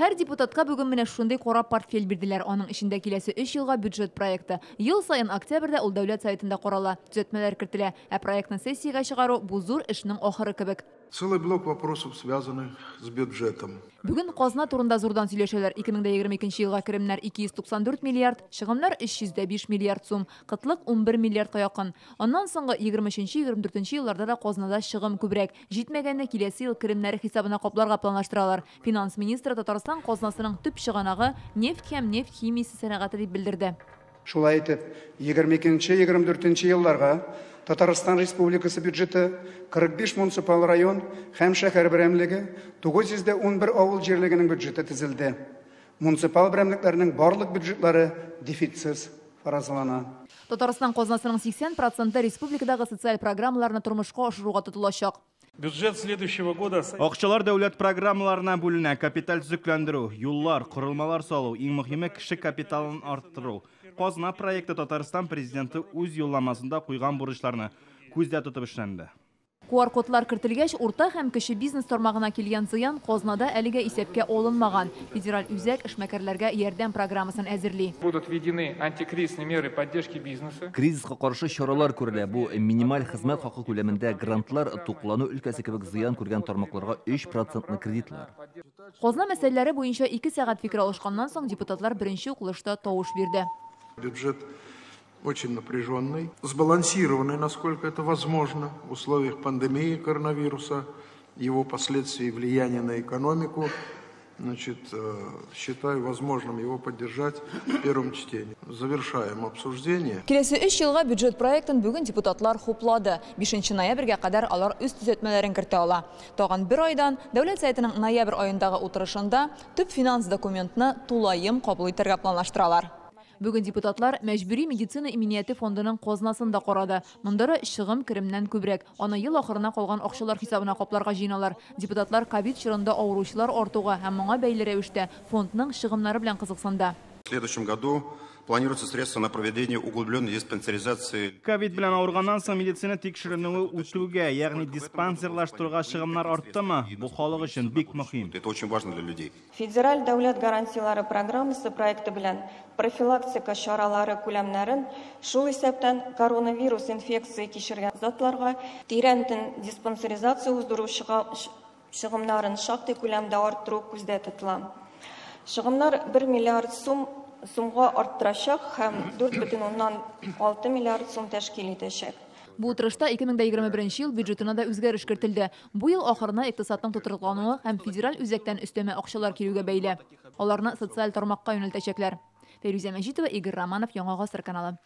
Һәр депутатка бүген менә шундый кара портфель бирделәр. Аның эчендә киләсе 3 елга бюджет проекты. Ел саен октябрьдә ул Дәүләт Советында карала, төзәтмәләр кертелә. Ә проектны сессиягә чыгару бу зур эшнең ахыры кебек. Целый блок вопросов, связанных с бюджетом. Бүген казна турында зурдан сөйләшәләр. 2022 елга керемнәр 294 миллиард, чыгымнар 305 миллиард сум. Кытлык 11 миллиардка якын. Аннан соңгы 23-24 елларда да казнада чыгым күбрәк. Җитмәгәнне киләсе ел керемнәре хисабына капларга планлаштыралар. Финанс министры Татарстан казнасының төп чыганагы нефть һәм нефть химиясе сәнәгате дип белдерде. Шулай итеп, 22-24 елларга Татарстан Республикасы бюджеты 45 муниципаль район һәм шәһәр берәмлеге, 911 авыл җирлегенең бюджеты төзелде. Муниципаль берәмлекләрнең барлык бюджетлары дефицитсыз фаразлана. Татарстан казнасының 80% республикадагы социаль программаларны тормышка ашыруга тотылачак. Бюджет следующего года... Акчалар дәүләт программаларына бүленә, капиталь төзекләндерү, юллар, корылмалар салу, иң мөһиме кеше капиталын арттыру. Казна проекты Татарстан президенты үз юлламасында куйган бурычларны күздә тотып эшләнде. QR-кодлар кертелгәч, урта һәм кече бизнес тармагына килгән зыян казнада әлегә исәпкә алынмаган. Федераль үзәк эшмәкәрләргә ярдәм программасын әзерли. Будут введены антикризисные меры поддержки бизнеса. Кризиска каршы чаралар күрелә. Бу минималь хезмәт хакы күләмендә грантлар, туклану өлкәсе кебек зыян күргән тармакларга 3% кредитлар. Казна мәсьәләләре буенча 2 сәгать фикер алышканнан соң депутатлар беренче укылышта тавыш бирде. Бюджет очень напряженный, сбалансированный, насколько это возможно, в условиях пандемии коронавируса, его последствий и влияния на экономику. Значит, считаю возможным его поддержать в первом чтении. Завершаем обсуждение. Киләсе 3 елга бюджет проектын бүген депутатлар хуплады. 5 ноябрьгә кадәр алар үз төзәтмәләрен кертә ала. Тагын бер айдан Дәүләт Советының ноябрь аендагы утырышында төп финанс документны тулаем кабул итәргә планлаштыралар. Бүген депутатлар мәҗбүри медицина иминияте фондының казнасын да карады. Мондары чыгым керемнән күбрәк. Аны ел ахырына калган акчалар хисабына капларга җыеналар. Депутатлар ковид чорында авыручылар артуга һәм моңа бәйле рәвештә фондның чыгымнары белән кызыксынды. В следующем году планируются средства на проведение углубленной диспансеризации. Ковид белән авырганнан соң медицина тикшеренүе үтүгә, ягъни диспансерлаштыруга чыгымнар арттымы? Бу халык өчен бик мөһим. Это очень важно для людей. Федераль дәүләт гарантиялары программасы проекты белән профилактика чаралары күләмнәрен, шул исәптән коронавирус инфекция кичергән затларга тирәнтен диспансеризация уздыру чыгымнарын шактый күләмдә арттыру күздә тотыла. Чыгымнар 1 миллиард сумга арттырачак һәм 4,6 миллиард сум тәшкил итәчәк. Бу утырышта 2021 ел бюджетына да үзгәреш кертелде. Бу ел ахырына икътисадның тотрыклануы һәм федераль үзәктән өстәмә акчалар килүгә бәйле. Аларны социаль тармакка юнәлтәчәкләр. Фәйрүзә Мәҗитова, Игорь Романов, Яңа Гасыр каналы.